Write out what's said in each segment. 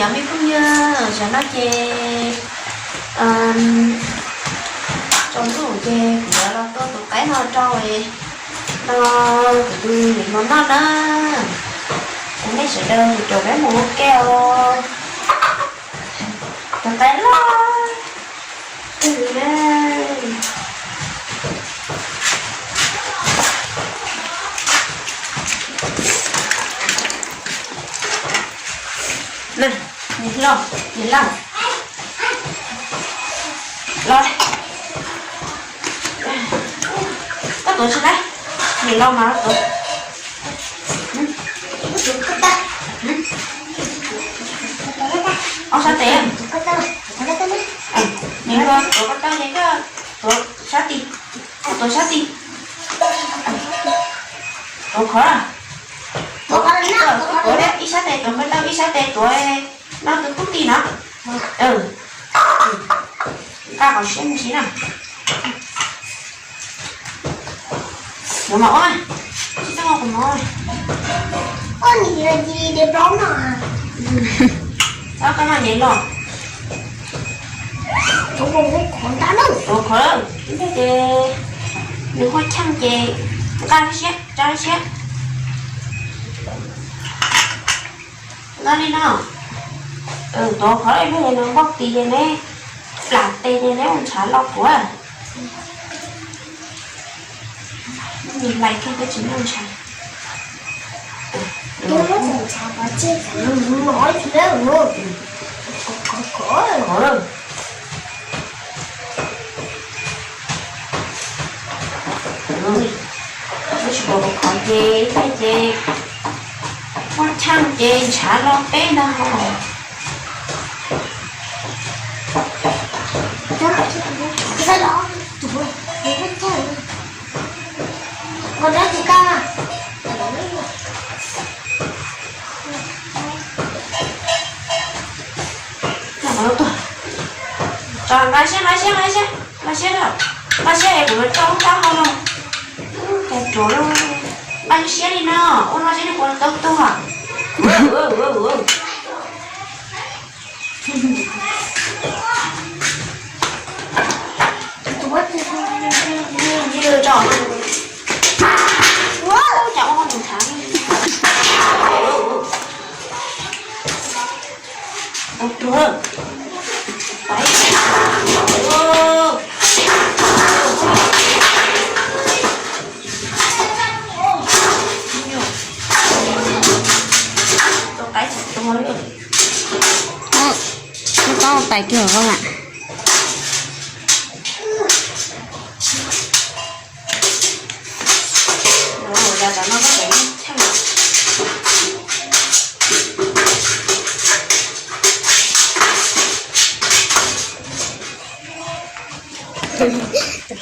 Cov me phooj ywg, tam sim no ces tsaus ntuj ces kuv yuav los tua tus qaib no rau no kuv tus niam hluas noj na. Ces nej sawv daws mus rau peb mus ua ke os. Tus qaib loj twg na. Na, niam hlob, niam laus, los, koj tuav tsis laib, niam laus mas tuav. Ob sab tes, niam hluas tuav ko taw ces koj tuav sab tim, koj tuav sab tim, tuav khov, tuav, tuav ib sab tes tuav ko taw, ib sab tes tuav no tus tub ti no. Nqa qhov siab me ntsis na. Yuav mas ua, tsis tau kuv no. Ua ni di di plaub no. Txhob koj no nyev los. Tuav khov, ces nws quaj cheej ces nqa siab, tsa siab. Nqa li no, tuav khov ib pliag nws npoj tis ces neb plam tes ces neb mus ntshav los kuv. Nws hlais kiag peb tsis muaj ntshav. Tsis pom khov ces ib pliag ces muaj cheej ces ntshav los peb ntag. Nqa siab, nqa siab, nqa siab, nqa siab, nqa siab es kuv yuav tso lub taub hau no. Cas ruam, nqa siab li no, ua no siab li kuv tau tuag. Koj tais kiag koj lam. Tuav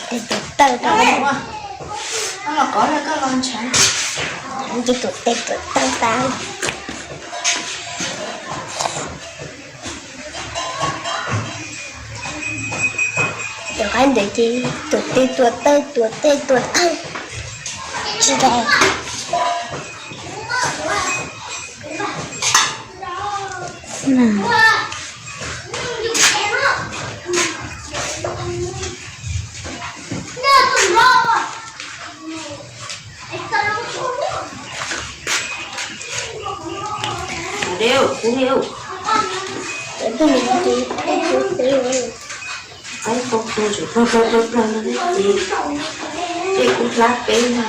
tes tuav taw tas. Tuav tes tuav taw tas. Cov qaib ntawd ces tuav tes tuav taw, tuav tes tuav taw. Tsis tas. Peb kuv hlab peb no.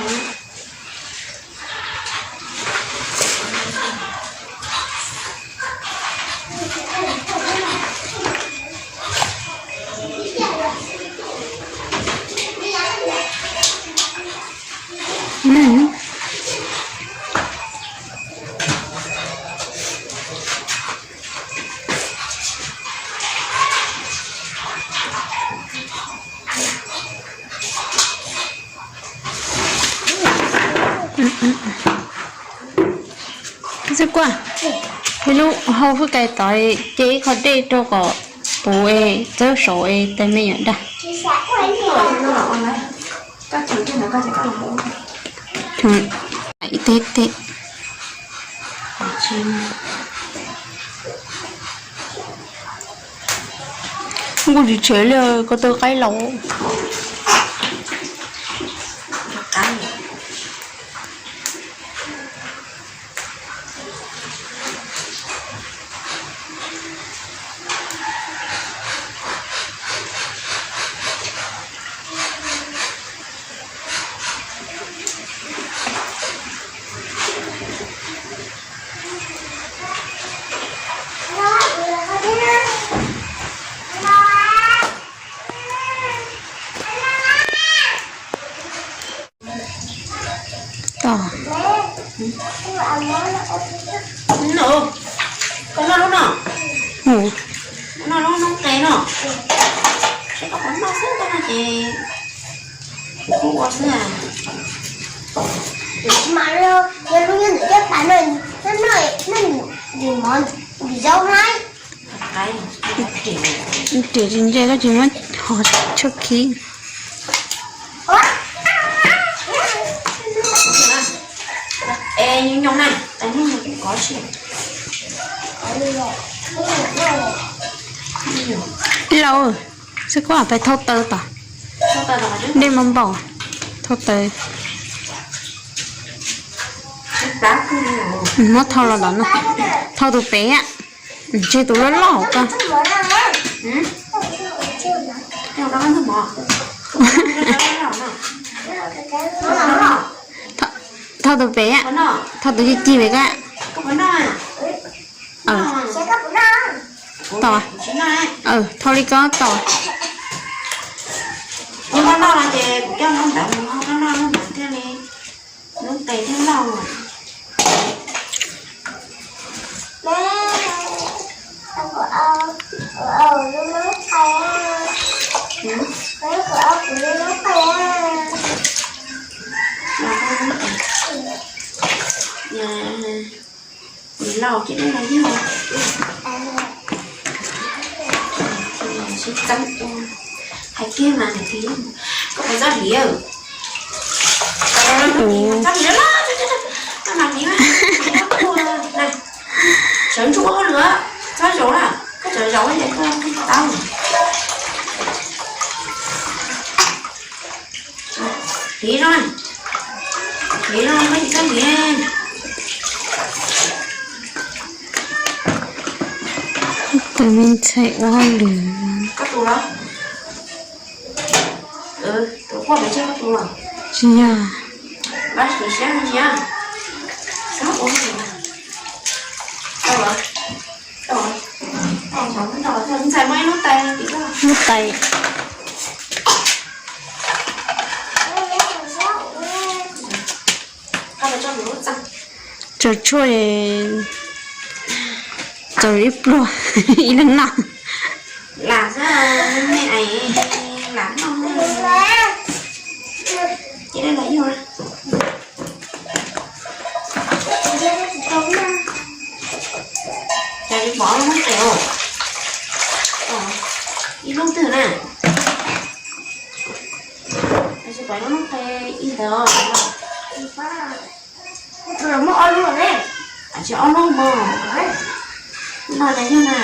Xib Kuaj, ib lub hau fwj kais tod, ces ib qho dej rau kom puv es txawb saud es tais me nyuam dag. Ib teb teb. Nkuj tsis tshev li, ko taw qaib laus. Tom. Koj noj lub no, noj lub noob qes no, seb koj puas noj xwb, koj noj ces kuv ua xwb. Mas yog lub nyob ntawm caj pas no, noj noj noj ntim mov ntim zaub na. Riam tsis ntse koj tsis muab hov tshuaj khib. Lauj, xib kuab pais thauj taws tom, dej mas npaum, thauj taws. Muab thauj los tom no, thauj tus pem, tseg tus loj loj hauv ko. Thauj tus pem, thauj tus ci ci pem ko. Tom, thauj li ko tom. Lauj, ces nej los yog sib txeeb ua, hais kiag mas nws thiaj, koj puas txob hliv? Txob hliv, sawv ntsug ua hauj lwm, txhob zaum na, koj txawm zaum ces koj tau. Hliv zoo, hliv zoo, koj tsis txhob hliv. Tus me ntxhais ua hauj lwm. Koj tus los? Tus quaj pes tsawg koj tus los? Tsis yog. Npaj siab siab, siab. Tau los? Tau los? Ntxhais muaj ib lub tais, lub tais. Tsaws tshuaj, tsaws ib pluag, ib leeg noj. Lam xwb, me ais lam noj. Ces nej los yug. Cas yuav pom lub noob qes, ib lub twg na? Tsis pom lub noob qes ib ntawd. Muaj ob lub ne. Tsis ob lub mog. No ces yog na.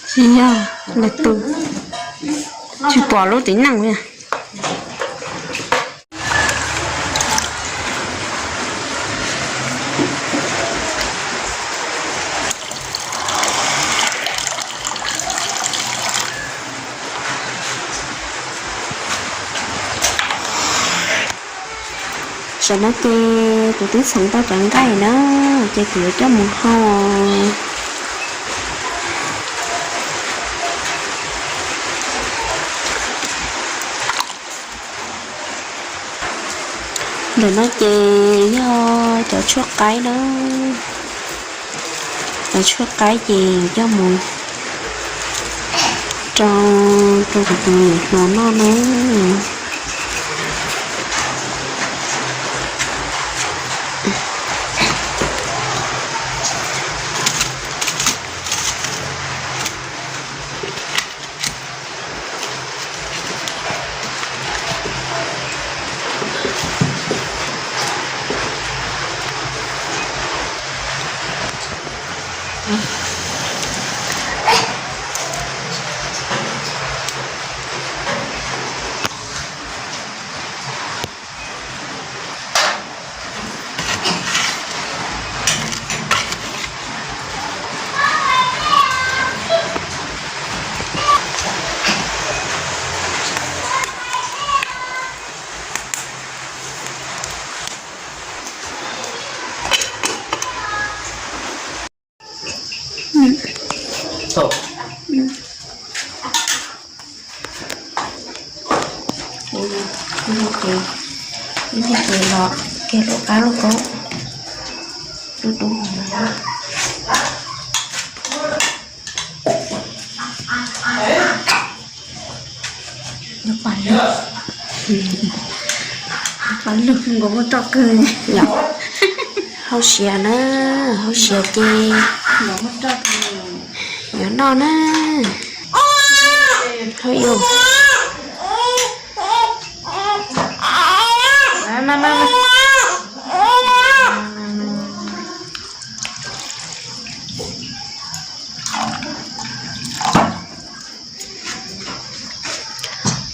Tsis yog, lawv tus tsis pom lub txiv neej li. Tam no ces kuv twb txhoov tau cov nqaij na, ces kuv yuav coj mus hau. Ntawm no ces yog cov tshuaj qaib na. Cov tshuaj qaib ces coj mus rau, rau kuv tus niam hluas noj na. Ib pliag ces los kiag lub qab lub qaub dub dub. Pam lug nkaus muaj roj kawg. Hauj siav na, hauj siav ces yuav noj na. Hauj yus.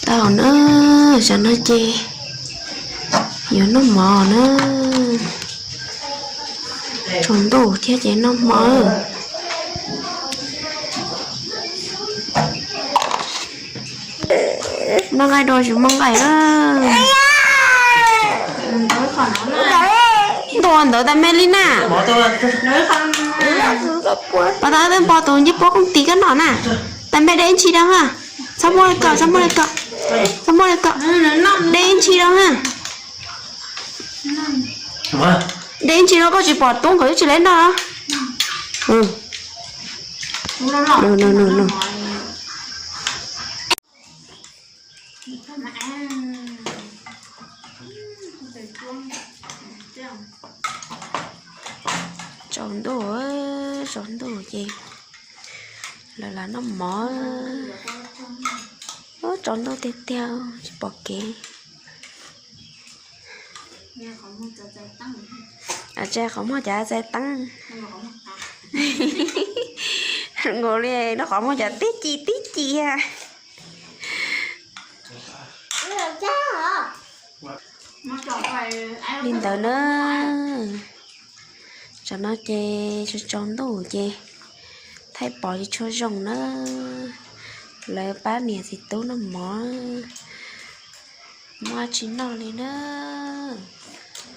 Tau na, tsam no ces yuav noj mov na. Tsaus ntuj thiab ces noj hmo. Noj nqaij dua tsis muaj nqaij na. Ntua ntawd tas me li na. Pas tas npog tus ncej puab kooj tis koj noj na. Tas me de ntsis rau ha. Txhob muab li ko, txhob muab li ko. Txhob muab li ko. De ntsis rau ha. De ntsis rau, koj tsis pom tub nkawd twb tsis lawv noj. Tsaus ntuj, tsaus ntuj ces lawv lam noj mov. Tsaus ntuj tiag tiag tsis pom kev. Tsa qhov muag cov txais teeb. Nkaus li noj qhov muag cov tib ci tib ci. Li ntawd na. Tsam no ces tsaus ntuj ces thaij pom tsis tshua zoo na. Lawv pab niam txiv tub noj mov, muaj tsis noj li na.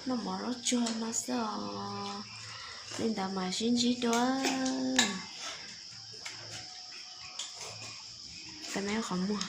Noj mov lub tsuag no xwb os. Li ntawd mas sib ntsib dua. Qhov muag.